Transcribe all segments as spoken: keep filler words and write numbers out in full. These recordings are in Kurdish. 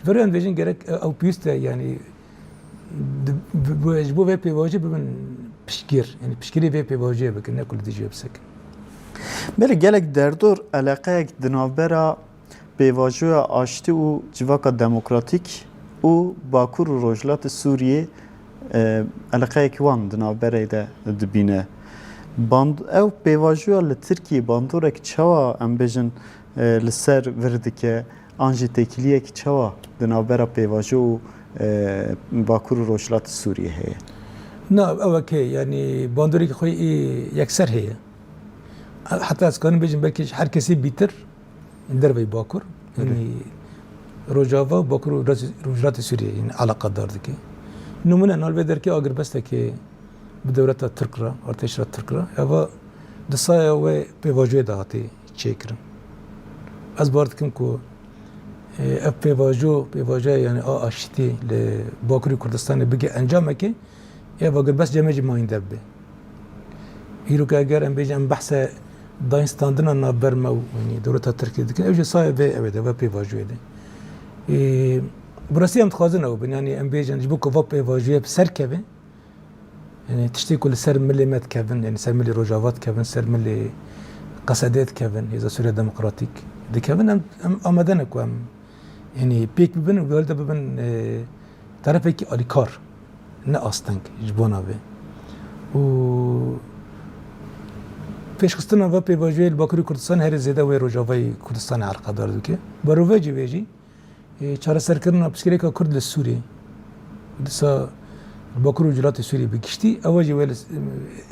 Vero em dibêjin gerek ew pêwîst e, yanî di, bi, bi, ji bo vê pêvajoyê bibin piştgir, yanî piştgirî vê pêvajoyê bikin, ne ku li dijî wê bisekin. Belê gelek derdor eleqeyek di navbera pêvajoya aştî û civaka demokratîk û Bakur û Rojhilatê Sûriyê, e, eleqeyek wan di navberê de dibîne. Band-, ew pêvajoya li Tirkiyê bandorek çawa, em bêjin, e, li ser vir dike, an jî têkiliyek çawa di navbera pêvajo û, e, Bakur û Rojhilatê Sûriyê heye? Na, ew ek heye, yanî bandoreke xwe yê yekser heye. Heta ez karim bêjim belkî ji her kesî bîtir derveyî Bakur. Yanî Rojava, Bakur û Roj-, Rojhilatê Sûriyê yanî eleqedar dike. Nimûne nal vê derkê agirbestekê bi dewleta Tirk re, artêşa Tirk re, eva di saya wê pêvajoyê de hatî çêkirin. Ez bawer dikim ku, e, ev pêvajo, pêvajoya yanî a aştî li Bakurê Kurdistanê bige encamekê, ev agirbest cem jî mayînde bibe. Îro ke eger em bêjin em behse dayînstandina navber me û, yanî, dewleta Tirkiyê dikin, ew jî saya vê ew ê de, vê pêvajoyê de. E, bi rastî em dixwazin ew bin, yanî em bêjin ji bo ku va pêvajoyê bi ser keve, yanî tiştê ku li ser milê me dikevin, yanî ser milê Rojava dikevin, ser milê Qesedê dikevin, Hêza Sûriya Demokratîk dikevin, em, em amade ne ku em, yanî pêk bibin û bi hal de bibin, e, tarafekî alîkar, ne asteng ji bona vê. Û pêşxistina va pêvajoyê li Bakurê Kurdistanê herî zêde wê Rojavayê Kurdistanê eleqedar dike. Berovajî vê jî, e, çareserkirina pirsgirêka Kurd li Sûriyê, dîsa li Bakur û Rojhilatê Sûriyê bi giştî, ew jî wê li,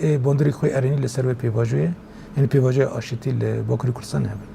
ê bandorê xwe erênî li ser wê pêvajoyê, yanî pêvajoya aşitî li Bakurê Kurdistanê hebe.